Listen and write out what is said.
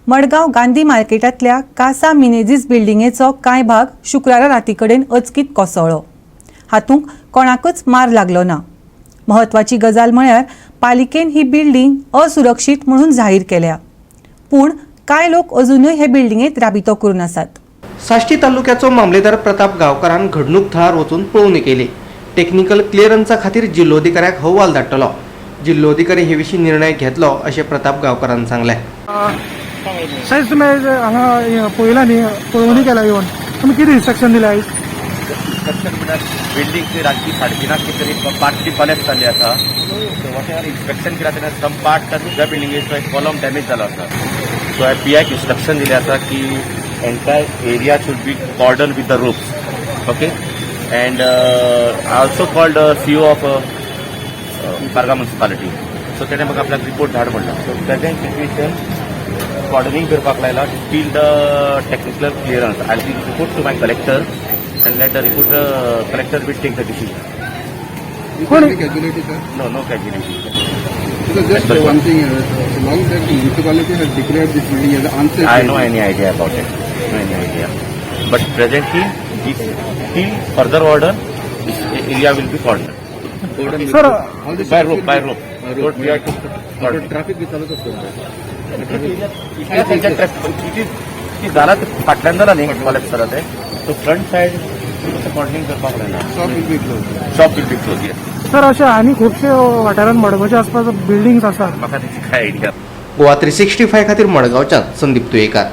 मडगांव गांधी मार्केटांतल्या कासा मिनेझीस बिल्डिंगेचो कांय भाग शुक्रारा राती कडेन अचकीत कोसळ्ळो. हातूंत कोणाकच मार लागलो ना. म्हत्वाची गजाल म्हळ्यार पालिकेन ही बिल्डिंग असुरक्षीत म्हणून जाहीर केल्या, पूण कांय लोक अजुनूय हे बिल्डिंगेत राबितो करून आसात. साश्टी तालुक्याचो मामलेदार प्रताप गांवकारान घडणूक थळार वचून पळोवणी केली. टेक्निकल क्लियरन्सा खातीर जिल्लोधिकाऱ्याक अहवाल धाडटलो. जिल्लोधिकारी हे विशीं निर्णय घेतलो अशें प्रताप गांवकारान सांगलें. सायज, तुमी आयज हांगा हे पळयला न्ही, पळोवणी केला येवन, तुमी कितें इन्स्ट्रक्शन दिलें आयज? इन्स्पेक्शन म्हळ्यार बिल्डींग रातची 3:30 कितें तरी पार्टली कॉलेप्स जाल्ली आसा. सो वॉट एवर इन्स्पेक्शन केला तेन्ना सम पार्ट दुसऱ्या बिल्डिंगेचो एक कॉलम डॅमेज जालो आसा. सो हांवें पीआयक इन्स्ट्रक्शन दिलें आसा की entire area should be cordon with the ropes, okay? And I also called CO of Parga municipality. So तेणें म्हाका आपल्याक रिपोर्ट धाड म्हणला. सो प्रेझेंट सिच्युएशन, कॉर्डनिंग करपाक लायला till the technical clearance. I will report to my collector and let the report, collector will take the decision. कोण? Casualty, sir? No, casualty. So just one thing, long back the municipality has declared this building as an unsafe I no building. Any idea about it, no any idea, but presently this, till further order, this area will be cordon. Cordon with Sir, rope. All the by shops rope, will by be- rope. By rope. rope. We have to But traffic बी चालूच असतो. Traffic जाला ते फाटल्यान जाला न्ही collapse जाला ते, so front side तसं कॉर्डनिंग करपाक जायना. Shop will be closed. Shop will be close, yes. Sir, अशे आनी खुबशे वाठारांत मडगांवच्या आसपास बिल्डिंग्स आसात. म्हाका तेची काय आयडिया. गोवा 365 खातीर मडगांवच्यान संदीप तुयेकार.